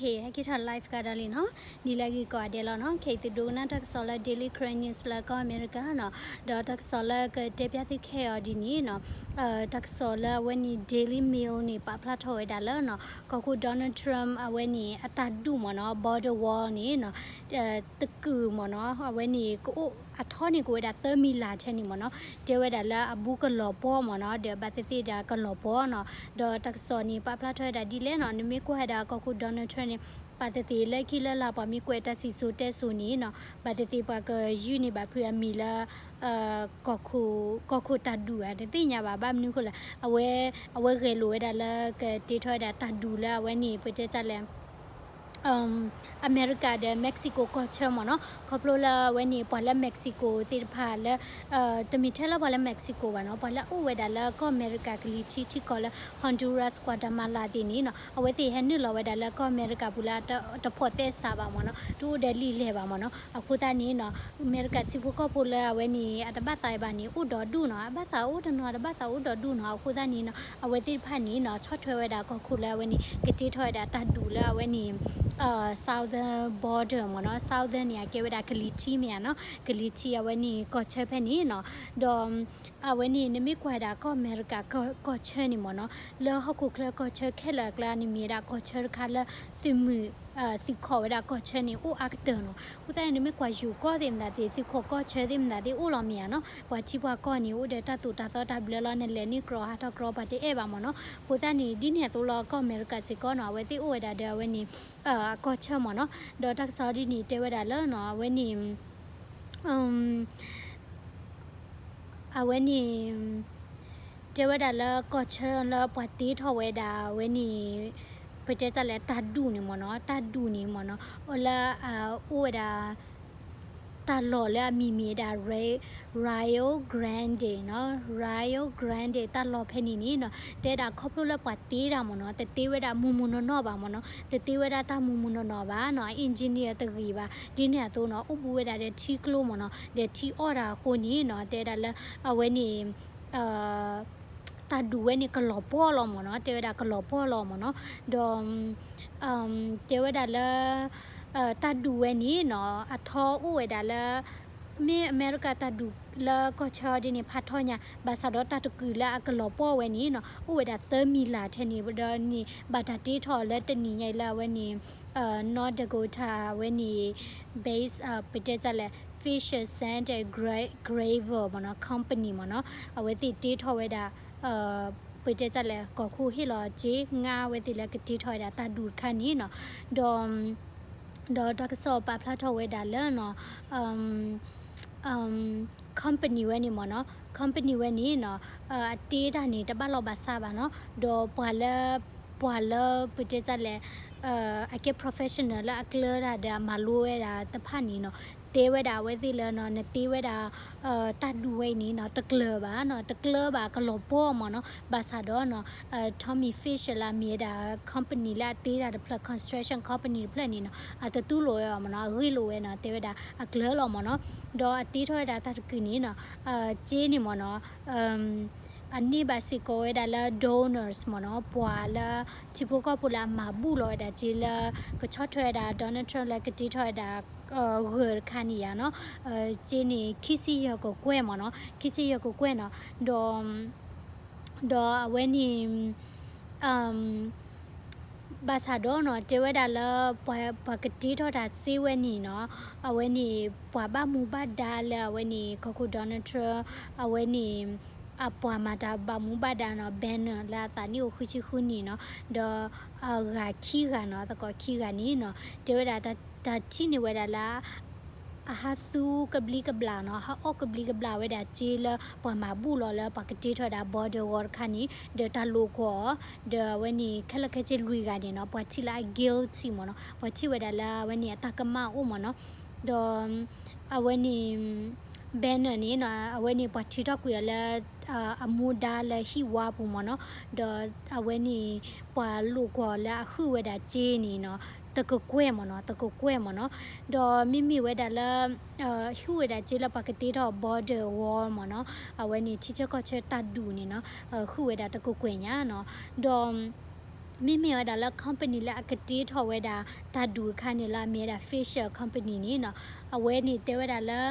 ဟဲက့ၤထီၣ် live ကဒီးလံနီၤ, နံၤလၢအဂ့ၤကိးဂၤဒဲးလီၤနီၤ. ခဲအံၤသုဒိကနၣ်တၢ်ကစီၣ်လၢ Daily Karen News လၢကီၢ်အမဲရကၤနီၤ, ဒီးတၢ်ကစီၣ်လၢကတဲပျၢ်သုခဲအံၤအီၤဒ်န့ၣ်နီၤ, တၢ်ကစီၣ်လၢအဝဲန့ၣ် Daily Mail န့ၣ် ပာ်ဖျါထီၣ်ဝဲဒၣ်လၢနီၤ, ကီၢ်ခိၣ် Donald Trump အဝဲန့ၣ် အတၢ်ဒူၣ်မ့ၢ်နီၤ, border wall န့ၣ်နီၤ, တကုာ်မ့ၢ်နီၤ, အဝဲန့ၣ်ကအိၣ် အထီန့ၣ်ကအိၣ်ဝဲဒၣ်သၢမံၤလးထဲန့ၣ်မ့ၢ်နီၤ, တဲဝဲဒၣ်လၢအဘူးကလီၤပှီၢ်မ့ၢ်နီၤ, ဒီးဘၣ်သ့ၣ်သ့ၣ်ဒီးကလီၤပှီၢ်နီၤ, ဒီးတၢ်ကစီၣ်န့ၣ် ပာ်ဖျါထီၣ်ဝဲဒၣ်ဒ်လဲၣ်နီၤ, နမ့ၢ်ကွၢ်ဝဲဒၣ်ကီၢ်ခိၣ် Donald Trump န့ၣ်, ဘၣ်သ့ၣ်သ့ၣ်လၢခံလၢလာ်ပှၤမ့ၢ်ကွဲးတၢ်စံၣ်စိၤတဲစိၤန့ၣ်နီၤ, ဘၣ်သ့ၣ်သ့ၣ်ပှၤကယုၢ်န့ၢ်ဘၣ်ဖုးအမံၤလၢ ကီၢ်ခိၣ်တၢ်ဒူၣ်ဧါ တသ့ၣ်ညါဘၣ်, ဘၣ်မနုၤအဃိလဲၣ်, အဝဲ အဝဲဂဲၤလိာ်ဝဲဒၣ်လၢကတ့ထီၣ်ဝဲဒၣ်တၢ်ဒူၣ်လၢအဝဲန့ၣ် ပတဲတၢ်လဲၣ် အမဲရကၤဒီး Mexico ကီၢ်ဆၢမ့ၢ်နီၤ, ခီဖျိလၢအဝဲန့ၣ် ပှၤလၢ Mexico သ့ၣ်တဖၣ်လၢ တမ့ၢ်ထဲလၢပှၤလၢ Mexico ဘၣ်နီၤ, ပှၤလၢအအိၣ်ဝဲဒၣ်လၢကီၢ်အမဲရကၤကလံၤထံးထံကီၢ်လၢ Honduras, Guatemala သ့ၣ်န့ၣ်နီၤ, အဝဲသ့ၣ်ဟဲနုာ်လီၤဝဲဒၣ်လၢကီၢ်အမဲရကၤပူၤလၢတၢ်တဖိးသဲစးဘၣ်မ့ၢ်နီၤ, တအိၣ်ဒီးလံာ်လဲၢ်ဘၣ်မ့ၢ်နီၤ, အဃိသတးန့ၣ်နီၤ, အမဲရကၤထံဖိကီၢ်ဖိလၢအဝဲန့ၣ် အတဘၣ်သးဘၣ်န့ၣ် အိၣ်ဒီဒူၣ်နီၤ, အဘၣ်သးအိၣ်တနီၤ အတဘၣ်သးအိၣ်ဒီဒူၣ်နီၤ, အဃိသတးန့ၣ်နီၤ, အဝဲသ့ၣ်တဖၣ်န့ၣ်နီၤ ဆီၣ်ထွဲဝဲဒၣ်ကီၢ်ခိၣ်လၢအဝဲန့ၣ် ကတ့ထီၣ်ဝဲဒၣ်တၢ်ဒူၣ်လၢအဝဲန့ၣ် southern border မ့ၢ်နီၤ, southern န့ၣ် အကဲဝဲဒၣ်ကလံၤထံးမ့ၢ်ဧါနီၤ, ကလံၤထံးအဝဲန့ၣ်ကီၢ်ဆၢဖဲန့ၣ်နီၤ, ဒီး အဝဲန့ၣ် နမ့ၢ်ကွၢ်ဒၣ်ကီၢ်အမဲရကၤကီၢ်ဆၢန့ၣ်မ့ၢ်နီၤ, လၢဟီၣ်ခိၣ်ချၢကီၢ်ဆၢခဲလၢာ်အကျါန့ၣ် မ့ၢ်ဝဲဒၣ်ကီၢ်ဆၢတခါလၢသုးမုၢ် သုးခီၣ်ဝဲဒၣ်ကီၢ်ဆၢန့ၣ် အိၣ်အါကတၢၢ်နီၤ, အဃိသတးန့ၣ် နမ့ၢ်ကွၢ်ယိၤကီၢ်သ့ၣ်မတၤသ့ၣ် သုးခီၣ်ကီၢ်ဆၢသ့ၣ်မတၤသ့ၣ် အိၣ်လီၤမ့ၢ်ဧါနီၤ, ပှၤထံပှၤကီၢ်န့ၣ် အိၣ်ဒီးတၢ်သိၣ်တၢ်သီတၢ်ဘျၢလီၤ, နလဲၤန့ၢ်ကြီဟးထီၣ်ကြီ ပှၤတအဲၣ်ဘၣ်မ့ၢ်နီၤ, အဃိသတးန့ၣ် ဒ်န့ၣ်အသိးလီၤ ကီၢ်အမဲရကၤစ့ၢ်ကီးနီၤ အဝဲသ့ၣ်အိၣ်ဝဲဒၣ်ဒီးအဝဲန့ၣ် အကီၢ်ဆၢမ့ၢ်နီၤ, ဒီးတၢ်ကစီၣ်ဒ်န့ၣ် တဲဝဲဒၣ်လၢနီၤ အဝဲန့ၣ် အဝဲန့ၣ် တဲဝဲဒၣ်လၢကီၢ်ဆၢလၢပှၤတ့ထီၣ်ဝဲဒၣ်ဝဲန့ၣ် ပတဲတၢ်လဲၣ်တၢ်ဒူၣ်န့ၣ်မ့ၢ်နီၤ, တၢ်ဒူၣ်န့ၣ်မ့ၢ်နီၤ, အိၣ်လၢအအိၣ်ဝဲဒၣ် တၢ်လီၢ်လၢအမံၤမ့ၢ်ဝဲဒၣ် Rio Grande နီၤ, Rio Grande တၢ်လီၢ်ဖဲန့ၣ်န့ၣ်နီၤ, တဲဒၣ်ခီဖျိလၢပှၤတ့တၢ်မ့ၢ်နီၤ, တတ့ဝဲဒၣ်မုၢ်မုၢ်နီၢ်နီၢ်ဘၣ်မ့ၢ်နီၤ, တတ့ဝဲဒၣ်တၢ်မုၢ်မုၢ်နီၢ်နီၢ်ဘၣ်နီၤ, engineer တဂ့ၤဘၣ်, ဒ်န့ၣ်အသိးနီၤ အိၣ်ဘူးဝဲဒၣ်ဒီးထံကျိမ့ၢ်နီၤ, ဒီးထံအီၣ်တၢ်အဃိန့ၣ်နီၤ, တဲဒၣ်လၢ အဝဲန့ၣ် တၢ်ဒူၣ်ဝဲန့ၣ်ကလီၤပှီၢ်လီၤမ့ၢ်နီၤ, တဲဝဲဒၣ်ကလီၤပှီၢ်လီၤမ့ၢ်နီၤ, ဒီး တဲဝဲဒၣ်လၢ တၢ်ဒူၣ်ဝဲန့ၣ်နီၤ အထီအိၣ်ဝဲဒၣ်လၢ မ့ၢ်အမဲရကၤတၢ်ဒူၣ်လၢကီၢ်ဆၢဒ်န့ၣ် ဖးထီညါ, ဘၣ်ဆၣ်ဒီးတၢ်တကုာ်လၢအကလီၤပှီၢ်ဝဲန့ၣ်နီၤ အိၣ်ဝဲဒၣ်သၢမံၤလးထဲန့ၣ်ဒီးန့ၣ် ဘၣ်တၢ်တ့ထီၣ်လၢတနံၤညါအံၤလၢအဝဲန့ၣ် North Dakota အဝဲန့ၣ် base ပတဲတၢ်လဲၣ် Fisher Sand and Gravel မ့ၢ်နီၤ company မ့ၢ်နီၤ အဝဲသ့ၣ်တ့ထီၣ်ဝဲဒၣ် ပတဲတၢ်လဲၣ် ကီၢ်ခိၣ်ဟ့ၣ်လီၤစ့ငါဝဲသ့ၣ်လၢကတ့ထီၣ်ဝဲဒၣ်တၢ်ဒူၣ်တခါန့ၣ်နီၤ ဒီး ဒီးတၢ်ကစီၣ်ပာ်ဖျါထီၣ်ဝဲဒၣ်လၢနီၤ company ဝဲန့ၣ်မ့ၢ်နီၤ company ဝဲန့ၣ်နီၤ အတ့တၢ်န့ၣ် တဘၣ်လီၢ်ဘၣ်စးဘၣ်နီၤ ဒီးပှၤလၢ ပှၤလၢပတဲတၢ်လဲၣ် အကဲ professional လၢအကျၢတၢ်ဒီးအမၤလိဝဲဒၣ်တဖၣ်န့ၣ်နီၤ တဲဝဲဒၣ်အဝဲသ့ၣ်လၢနီၤ နတ့ဝဲဒၣ် တၢ်ဒူၣ်ဝဲအံၤန့ၣ်နီၤ တကျၢၤဘၣ်နီၤ တကျၢၤဘၣ်ကလီၤပှီၢ်မ့ၢ်နီၤ ဘၣ်ဆၣ်ဒီးနီၤ Tommy Fisher လၢအမ့ၢ်ဝဲဒၣ် company လၢအတ့တၢ်တဖျၢၣ် construction company တဖျၢၣ်န့ၣ်နီၤ အတတူၢ်လိာ်ဝဲဘၣ်မ့ၢ်နီၤ အဂ့ၢ်လိာ်ဝဲနီၤ တဲဝဲဒၣ်အကျၢၤလီၤမ့ၢ်နီၤ ဒီးအတ့ထီၣ်ဝဲဒၣ်တၢ်တကုာ်န့ၣ်နီၤ စ့န့ၣ်မ့ၢ်နီၤ အန့ၢ်ဘၣ်စ့ၢ်ကီးဝဲဒၣ်လၢ donors မ့ၢ်နီၤ ပှၤလၢ ထံဖိကီၢ်ဖိလၢအမၤဘူၣ်လီၤဝဲဒၣ်စ့လၢ ကဆီၣ်ထွဲဝဲဒၣ် Donald Trump လၢကတ့ထီၣ်ဝဲဒၣ် ဂၢၢ်တခါန့ၣ်ယါနီၤ စ့န့ၣ် ခံဆံယဲၢ်ကကွဲၢ်မ့ၢ်နီၤ ခံဆံယဲၢ်ကကွဲၢ်နီၤ ဒီး ဒီးအဝဲန့ၣ် ဘၣ်ဆၣ်ဒီးနီၤ တဲဝဲဒၣ်လၢ ပှၤ ပှၤကတ့ထီၣ်တၢ်စ့ဝဲန့ၣ်နီၤ အဝဲန့ၣ် ပှၤဘၣ်မူဘၣ်ဒါလၢအဝဲန့ၣ် ကီၢ်ခိၣ် Donald Trump အဝဲန့ၣ် အပှၤမၤတၢ်ဘၣ်မူဘၣ်ဒါနီၤ banner လၢအသးနံၣ်အိၣ်ဃုဆံဃုနံၣ်နီၤ ဒီးအဂၤခံဂၤနီၤ သကိးခံဂၤန့ၣ်နီၤ တဲဝဲဒၣ်တၢ်ထံၣ်န့ၢ်ဝဲဒၣ်လၢ အဟးသူကဘျံးကဘျၣ်နီၤ ဟးအီၣ်ကဘျံးကဘျၣ်ဝဲဒၣ်စ့လၢပှၤမၤဘူၣ်လီၤလၢပှၤကတ့ထီၣ်ဝဲဒၣ် border wall တခါန့ၣ် ဒီးတၢ်လိာ်ကွီၢ်အီၤ ဒီးအဝဲန့ၣ် ခဲလၢာ်ခဲဆ့လွံၢ်ဂၤန့ၣ်နီၤ ပှၤထံၣ်လၢအ guilty မ့ၢ်နီၤ ပှၤထံၣ်ဝဲဒၣ်လၢအဝဲန့ၣ်အတၢ်ကမၣ်အိၣ်မ့ၢ်နီၤ ဒီး အဝဲန့ၣ် banner န့ၣ်နီၤ အဝဲန့ၣ်ပှၤထုးထီၣ်ကွံာ်အီၤလၢ အမူဒါလၢဟံၣ်ဝါပူၤမ့ၢ်နီၤ ဒီးအဝဲန့ၣ် ပှၤလိာ်ကွီၢ်လၢအဟုၣ်ဝဲဒၣ်စ့န့ၣ်နီၤ တကကွဲၢ်မ့ၢ်နီၤ တကကွဲၢ်မ့ၢ်နီၤ ဒီးမ့မ့ၢ်ဝဲဒၣ်လၢ ဟုၣ်ဝဲဒၣ်စ့လၢပှၤကတ့ထီၣ် border wall မ့ၢ်နီၤ အဝဲန့ၣ်ထံဆၢကီၢ်ဆၢတၢ်ဒူၣ်န့ၣ်နီၤ ဟုၣ်ဝဲဒၣ်တကကွဲၢ်ညါနီၤ ဒီး မ့မ့ၢ်ဝဲဒၣ်လၢ company လၢအကတ့ထီၣ်ဝဲဒၣ်တၢ်ဒူၣ်တခါန့ၣ်လၢအမ့ၢ်ဝဲဒၣ် Pfizer company န့ၣ်နီၤ, အဝဲန့ၣ်တဲဝဲဒၣ်လၢ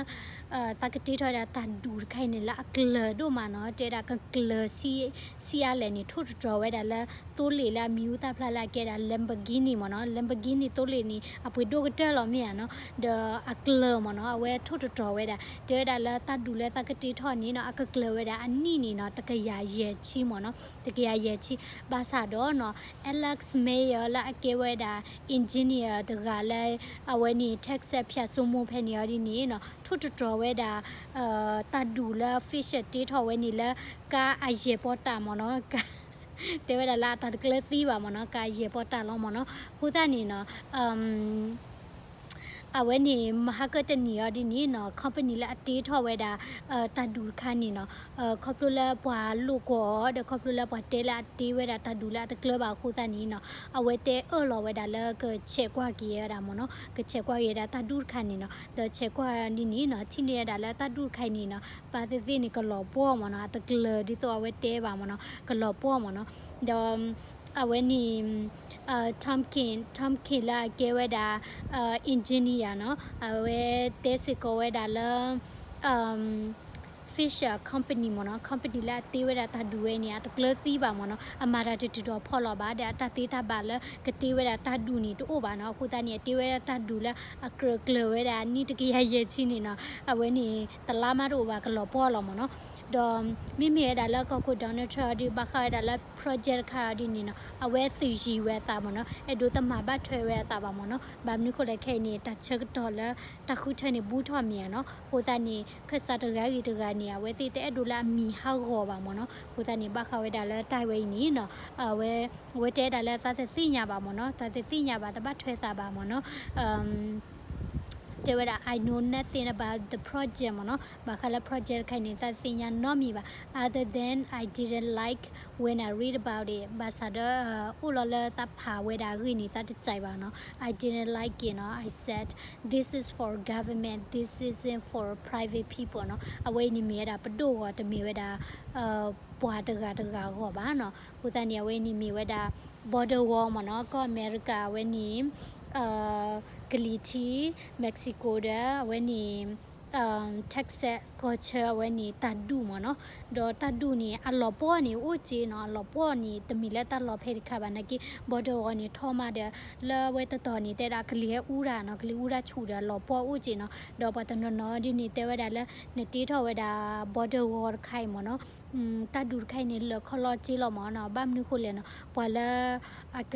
သးကတ့ထီၣ်ဝဲဒၣ်တၢ်ဒူၣ်တခါအံၤန့ၣ်လၢအကျၢၤဒိၣ်မးနီၤ, တဲဒၣ်ကကျၢၤဆံးအါလဲၣ်န့ၣ် ထိၣ်တတြီၤဝဲဒၣ်လၢ သိလ့ၣ်လၢအမံၤဟူသၣ်ဖျါလၢအကဲဒၣ် Lamborghini မ့ၢ်နီၤ, Lamborghini သိလ့ၣ်န့ၣ် အပှ့ၤဒိၣ်ကတၢၢ်လီၤမ့ၢ်ဧါနီၤ, ဒီးအကျၢၤမ့ၢ်နီၤ, အဝဲထိၣ်တတြီၤဝဲဒၣ် တဲဝဲဒၣ်လၢတၢ်ဒူၣ်လၢသးကတ့ထီၣ်န့ၣ်နီၤ, အကကျၢၤဝဲဒၣ်အနံၣ်န့ၣ်နီၤ တကယၤယဲၢ်ဆံမ့ၢ်နီၤ, တကယၤယဲၢ်ဆံ, ဘၣ်ဆၣ်ဒီးနီၤ Alex Mayer လၢအကဲဝဲဒၣ် engineer တဂၤလၢ အဝဲန့ၣ် Texas ဖၠၣ်စိမိၤဖဲန့ၣ်အီၤဒ်န့ၣ်နီၤ ထိၣ်တတြီၤဝဲဒၣ် တၢ်ဒူၣ်လၢ Pfizer တ့ထီၣ်ဝဲန့ၣ်လၢ ကါအယဲၢ်ပီးတၢ်မ့ၢ်နီၤ, တဲဝဲဒၣ်လၢအတၢ်တကျၢၤသံဘၣ်မ့ၢ်နီၤ, ကါအယဲၢ်ပီးတၢ်လီၤမ့ၢ်နီၤ, အဃိသတးန့ၣ်နီၤ အဝဲန့ၣ် မဟါကတနံၤအီၤဒ်န့ၣ်နီၤ company လၢအတ့ထီၣ်ဝဲဒၣ် တၢ်ဒူၣ်တခါန့ၣ်နီၤ ခီဖျိလၢပှၤလိာ်ကွီၢ်အီၤ ဒီးခီဖျိလၢပှၤတဲလၢအတ့ဝဲဒၣ်တၢ်ဒူၣ်လၢအတကျၢၤဘၣ်အဃိသတးန့ၣ်နီၤ အဝဲတဲအၢၣ်လီၤဝဲဒၣ်လၢကဆဲးကွၢ်က့ၤဝဲဒၣ်မ့ၢ်နီၤ, ကဆဲးကွၢ်က့ၤဝဲဒၣ်တၢ်ဒူၣ်တခါန့ၣ်နီၤ, ဒီးဆဲးကွၢ်ဒ်န့ၣ်နီၤ ထံၣ်န့ၢ်ဝဲဒၣ်လၢတၢ်ဒူၣ်တခါအံၤန့ၣ်နီၤ ဘၣ်သ့ၣ်သ့ၣ်န့ၣ် ကလီၤပှီၢ်မ့ၢ်နီၤ, အတကျၢၤဒ်သိးအဝဲတဲဘၣ်မ့ၢ်နီၤ, ကလီၤပှီၢ်မ့ၢ်နီၤ, ဒီး အဝဲန့ၣ် Tomkin Tomkin လၢအကဲဝဲဒၣ် engineer နီၤ, အဝဲတဲစ့ၢ်ကီးဝဲဒၣ်လၢ Pfizer company မ့ၢ်နီၤ, company လၢအတ့ဝဲဒၣ်တၢ်ဒူၣ်ဝဲန့ၣ် အတကျၢၤသံဘၣ်မ့ၢ်နီၤ, အမၤတၢ်တတုၤထီၣ်ဖီၣ်လီၤဘၣ်ဒီး အတၢ်သ့တၢ်ဘၣ်လၢကတ့ဝဲဒၣ်တၢ်ဒူၣ်န့ၣ်တအိၣ်ဘၣ်နီၤ, အဃိသတးန့ၣ် အတ့ဝဲဒၣ်တၢ်ဒူၣ်လၢအကြၢးကျၢၤဝဲဒၣ်နံၣ်တကယၤယဲၢ်ဆံန့ၣ်နီၤ, အဝဲန့ၣ် တလါမးတအိၣ်ဘၣ် ကလီၤပှီၢ်လီၤမ့ၢ်နီၤ, ဒီး မ့မ့ၢ်ဝဲဒၣ်လၢကီၢ်ခိၣ် Donald Trump အီၤဒ် ဘၣ်ဃးဝဲဒၣ်လၢ project တခါအီၤဒ်န့ၣ်နီၤ, အဝဲသုးယံၤဝဲအသးမ့ၢ်နီၤ, အဲၣ်ဒိးတမၤဘၣ်ထွဲဝဲအသးဘၣ်မ့ၢ်နီၤ, ဘၣ်မနုၤဃိလဲၣ်ခဲအံၤန့ၣ် တၢ်ဆၢကတီၢ်လၢတၢ်ဃုထၢန့ၣ် ဘူးထီၣ်မ့ၢ်ဧါနီၤ, အဃိသတးန့ၣ် ခၢၣ်စးတဂၤဂ့ၤတဂၤန့ၣ် အဝဲသ့ၣ်တအဲၣ်ဒိးလၢအမံၤဟးဂီၤဘၣ်မ့ၢ်နီၤ, အဃိသတးန့ၣ် ဘၣ်ဃးဝဲဒၣ်လၢတၢ်ဝဲအံၤန့ၣ်နီၤ, အဝဲ အဝဲတဲဒၣ်လၢသးတသ့ၣ်ညါဘၣ်မ့ၢ်နီၤ, သးတသ့ၣ်ညါဘၣ် တဘၣ်ထွဲသးဘၣ်မ့ၢ်နီၤ တဲဝဲဒၣ် I know nothing about the project မ့ၢ်နီၤ, ဘၣ်ဃးလၢ project တခါအံၤန့ၣ် သးတသ့ၣ်ညါနီတမံၤဘၣ်, other than I didn't like when I read about it, ဘၣ်ဆၣ်ဒီး အိၣ်လီၤလၢသးဖးဝဲဒၣ်အဂ့ၢ်န့ၣ် သးတကြိုက်ဘၣ်နီၤ, I didn't like it နီၤ, I said this is for government, this isn't for private people နီၤ, အဝဲအံၤန့ၣ်မ့ၢ်ဝဲဒၣ်ပဒိၣ်ဂီၢ် တမ့ၢ်ဝဲဒၣ် ပှၤတဂၤတဂၤအဂီၢ်ဘၣ်နီၤ, အဃိသတးန့ၣ် အဝဲအံၤန့ၣ်မ့ၢ်ဝဲဒၣ် border wall မ့ၢ်နီၤ, ကီၢ်အမဲရကၤအဝဲန့ၣ် ကလံၤထံး Mexico ဒီး အဝဲန့ၣ် Texas ကီၢ်ဆၢအဝဲန့ၣ် တၢ်ဒူၣ်မ့ၢ်နီၤ, ဒီးတၢ်ဒူၣ်န့ၣ် အလီၤပှီၢ်န့ၣ် အိၣ်က့နီၤ, အလီၤပှီၢ်န့ၣ် တမ့ၢ်လၢတၢ်လီၢ်ဖဲတခါဘၣ်, နာ်က့ border wall န့ၣ် ထီၣ်မးဒီး လၢအဝဲတတီၤန့ၣ် တဲဒၣ်ကလံၤဟဲအူတၢ်နီၤ, ကလံၤအူတၢ်ဆူၣ်ဒီး အလီၤပှီၢ်အိၣ်က့နီၤ, ဒီးပှၤတနီၤနီၤဒ်န့ၣ် တဲဝဲဒၣ်လၢ နတ့ထီၣ်ဝဲဒၣ် border wall တခါအံၤမ့ၢ်နီၤ တၢ်ဒူၣ်တခါအံၤန့ၣ် လၢာ်ခီလီၤက့လီၤမ့ၢ်နီၤ, ဘၣ်မနုၤဃိလဲၣ်နီၤ, ပှၤလၢ အက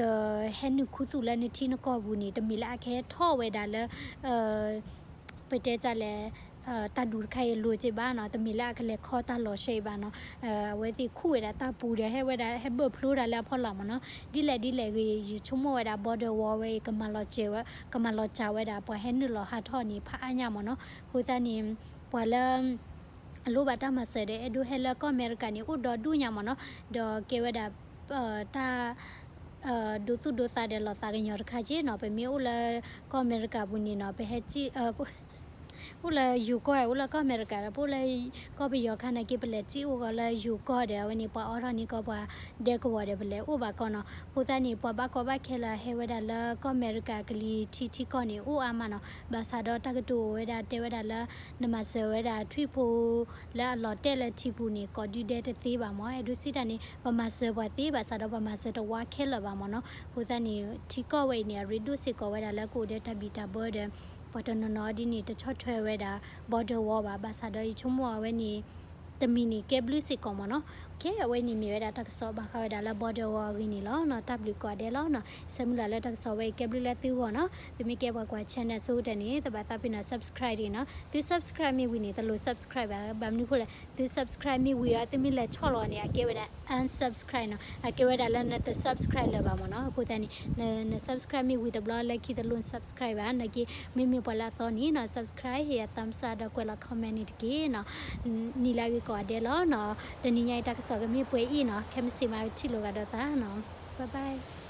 ဟဲနုာ်ခူသူၣ်လၢနထံနကီၢ်ပူၤန့ၣ် တမ့ၢ်လၢအကဟဲထီၣ်ဝဲဒၣ်လၢ ပတဲတၢ်လဲၣ် တၢ်ဒူၣ်တခါအံၤအလိၤက့ဘၣ်နီၤ, တမ့ၢ်လၢအကလဲၤခီတၢ်လီၤဆဲအံၤဘၣ်နီၤ, အဝဲသ့ၣ်ခူၣ်ဝဲဒၣ်တၢ်ပူၤဒီး ဟဲဝဲဒၣ်ဟဲဘၢၣ်ဖျိတၢ်လၢအဖီလာ်မ့ၢ်နီၤ, ဒ်လဲၣ်ဒ်လဲၣ်ဂ့ၤ ယဆိကမိၣ်ဝဲဒၣ် border wall ဝဲအံၤ ကမၤလီၤစၢၤဝဲ ကမၤလီၤစၢၤဝဲဒၣ် ပှၤဟဲနုာ်လီၤဟးထီၣ်န့ၣ် ဖးအါညါမ့ၢ်နီၤ, အဃိသတးန့ၣ် ပှၤလၢ အလိၣ်ဘၣ်တၢ်မၤစၢၤဒီး အဲၣ်ဒိးဟဲလၢကီၢ်အမဲရကၤန့ၣ် အိၣ်ဒီဒူၣ်ညါမ့ၢ်နီၤ, ဒီးကဲဝဲဒၣ် တၢ် ဒိသူၣ်ဒိသးဒီးလီၤသးကညီၤတခါက့နီၤ, ပမ့ၢ်အိၣ်လၢကီၢ်အမဲရကၤပူၤန့ၣ်နီၤ, ပဟဲစံၣ် အိၣ်လၢယိၤကီၢ် အိၣ်လၢကီၢ်အမဲရကၤဒီး ပအိၣ်လၢကီၢ်ပယီၤခါနာ်က့ ပလဲၤစံၣ်အိၣ်ကီးလၢယိၤကီၢ်ဒီး အဝဲန့ၣ် ပှၤအိးထီၣ်န့ၢ်ကီးပှၤဒဲကဝီၤဒီး ပလဲၤအိၣ်ဘၣ်ကီးနီၤ, အဃိသတးန့ၣ် ပှၤဘၣ်ကီဘၣ်ခဲလၢာ်ဟဲဝဲဒၣ်လၢကီၢ်အမဲရကၤကလံၤထံးထံကီၢ်န့ၣ် အိၣ်အါမးနီၤ, ဘၣ်ဆၣ်ဒီးတၢ်ကတိၤအိၣ်ဝဲဒၣ်တဲဝဲဒၣ်လၢ နမၤစၢၤဝဲဒၣ်ထွံၣ်ဖိ လၢအလီၤတဲာ်လၢထံပူၤန့ၣ် ကိးဒုဒဲတသ့ဘၣ်မ့ၢ်, အဲၣ်ဒိးစံးတၢ်န့ၣ် ပမၤစၢၤပှၤသ့ဘၣ်ဆၣ်ဒီး ပမၤစၢၤတဝါခဲလၢာ်ဘၣ်မ့ၢ်နီၤ. အဃိသတးန့ၣ် ထံကီၢ်ဝဲအံၤန့ၣ် အရ့ဒိၣ်စ့ၢ်ကီးဝဲဒၣ်လၢကအိၣ်ဒီးတၢ်ဘံၣ်တၢ်ဘၢဒီး ပှၤတနီၤနီၤဒ်န့ၣ် တဆီၣ်ထွဲဝဲဒၣ် border wall ဘၣ်, ဘၣ်ဆၣ်ဒီးယဆိကမိၣ်အဝဲန့ၣ် တမံၤန့ၣ်ကဲဘျုးစ့ၢ်ကီးမ့ၢ်နီၤ. ကဲ အဝဲန့ၣ်မ့ၢ်ဝဲဒၣ်တၢ်ကစီၣ်ဘၣ်ဃးဝဲဒၣ်လၢ border wall အဂ့ၢ်န့ၣ်လီၤနီၤ. တၢ်ဘျုးကိးဂၤဒဲးလီၤနီၤ. ဆၢမုၢ်လၢ်လၢတၢ်ကစီၣ်ဝဲအံၤကဲဘျုးလၢသုဂီၢ်နီၤ. သုမ့ၢ်ကဲပှၤကွၢ် channel ဆိကတၢၢ်န့ၣ် တဘၣ်သးပ့ၤနီၣ် subscribe ဒံးနီၤ. သု subscribe မ့ၢ်ဝံၤန့ၣ် တလိၣ် subscribe ဘၣ်. ဘၣ်မနုၤအဃိလဲၣ်, သု subscribe မ့ၢ်ဝံၤဒီး သုမ့ၢ်လဲၤဆီၣ်လီၤန့ၣ် အကဲဝဲဒၣ် unsubscribe နီၤ. အကဲဝဲဒၣ်လၢနတ subscribe လၢၤဘၣ်မ့ၢ်နီၤ. အဃိသတးန့ၣ် န subscribe မ့ၢ်ဝံၤတဘျီ လၢခံတလိၣ် subscribe ဘၣ်. နာ်က့ မ့မ့ၢ်ပှၤလၢအသီန့ၣ်နီၤ subscribe ဟ့ၣ်ယၤ thumbs up ဒီးကွဲးလီၤ comment န့ၣ်တက့ၢ်နီၤ. နံၤလၢအဂ့ၤကိးဂၤဒဲးလီၤနီၤ. တနံၤညါအံၤတၢ်ကစီၣ်ကမ့ၢ်ပှဲၤအံၤနီၤ. ခဲမုၢ်ဆ့ၣ်မးကထံၣ်လိာ်ဂၤဒီးသးနီၤ. Bye bye.